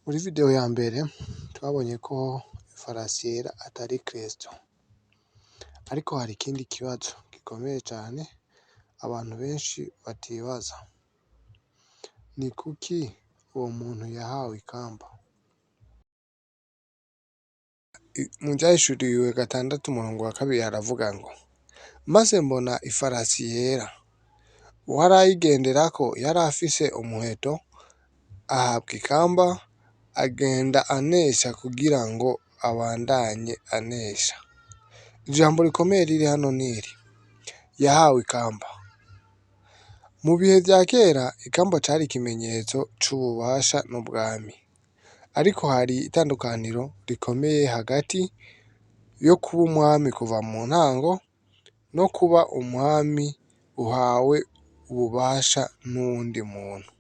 Muri video ya mbere twabonye ko ifarasi yera atari Kristo, ariko hari ikindi kibazo gikomeye cane abantu benshi batibaza: ni kuki uwo muntu yahawe ikamba? Mu Vyahishuriwe 6:2 haravuga ngo: maze mbona ifarasi yera, uwarayigenderako yari afise umuheto, ahabwa ikamba, agenda anesha kugira ngo abandanye anesha. Ijambo rikomeye riri hano niri: yahawe ikamba. Mu bihe vya kera ikamba cari ikimenyetso c'ububasha n'ubwami, ariko hari itandukaniro rikomeye hagati yo kuba umwami kuva mu ntango no kuba umwami uhawe ububasha n'uwundi muntu.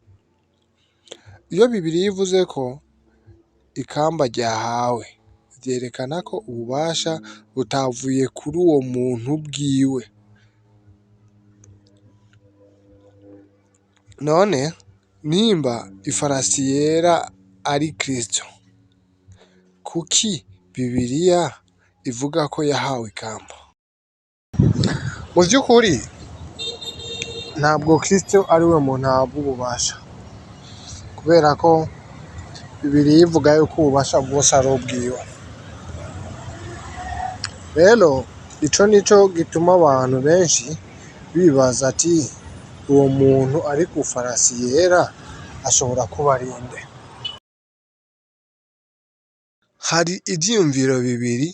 Iyo Bibiliya ivuze ko ikamba ryahawe, vyerekana ko ububasha butavuye kuri uwo muntu bwiwe. None nimba ifarasi yera ari Kristo, kuki Bibiliya ivuga ko yahawe ikamba? Mu vy'ukuri ntabwo Kristo ari we muntu ahabwa ububasha, kubera ko Bibiliya ivuga yuko ububasha bwose ari ubwiwe. Rero ico nico gituma abantu benshi bibaza ati: uwo muntu ari ku farasi yera ashobora kuba ari nde? Hari ivyiyumviro bibiri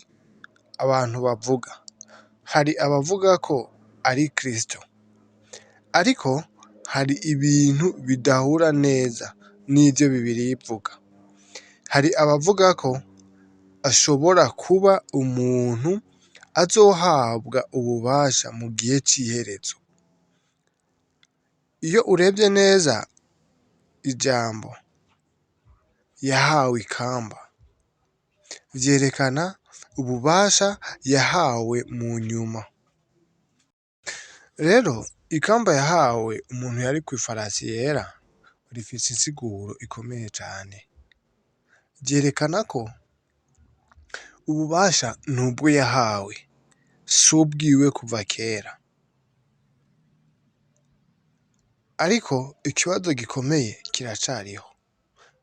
abantu bavuga. Hari abavuga ko ari Kristo, ariko hari ibintu bidahura neza n'ivyo Bibiliya ivuga. Hari abavuga ko ashobora kuba umuntu azohabwa ububasha mu gihe c'iherezo. Iyo urebye neza ijambo yahawe ikamba, vyerekana ububasha yahawe mu nyuma. Rero ikamba yahawe umuntu yari kw'ifarasi yera rifise insiguro ikomeye cane. Vyerekana ko ububasha nubwo yahawe, si ubwiwe kuva kera. Ariko ikibazo gikomeye kiracariho: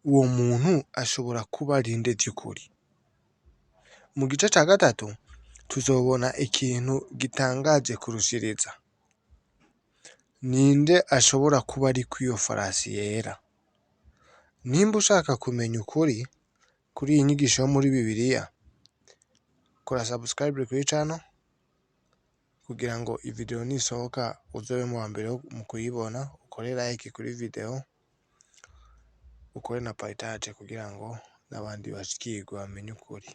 uwo muntu ashobora kuba ari nde vy'ukuri? Mu gice ca gatatu tuzobona ikintu gitangaje kurushiriza. Ninde ashobora kuba ari kw'iyo farasi yera? Nimba ushaka kumenya ukuri kuri iyi nyigisho yo muri Bibiliya, kora subscribe kuri channel kugira ngo ivideo nisohoka uzobe mu wa mbere mu kuyibona, ukore like kuri video, ukore na partage kugira ngo n'abandi bashikirwe bamenye ukuri.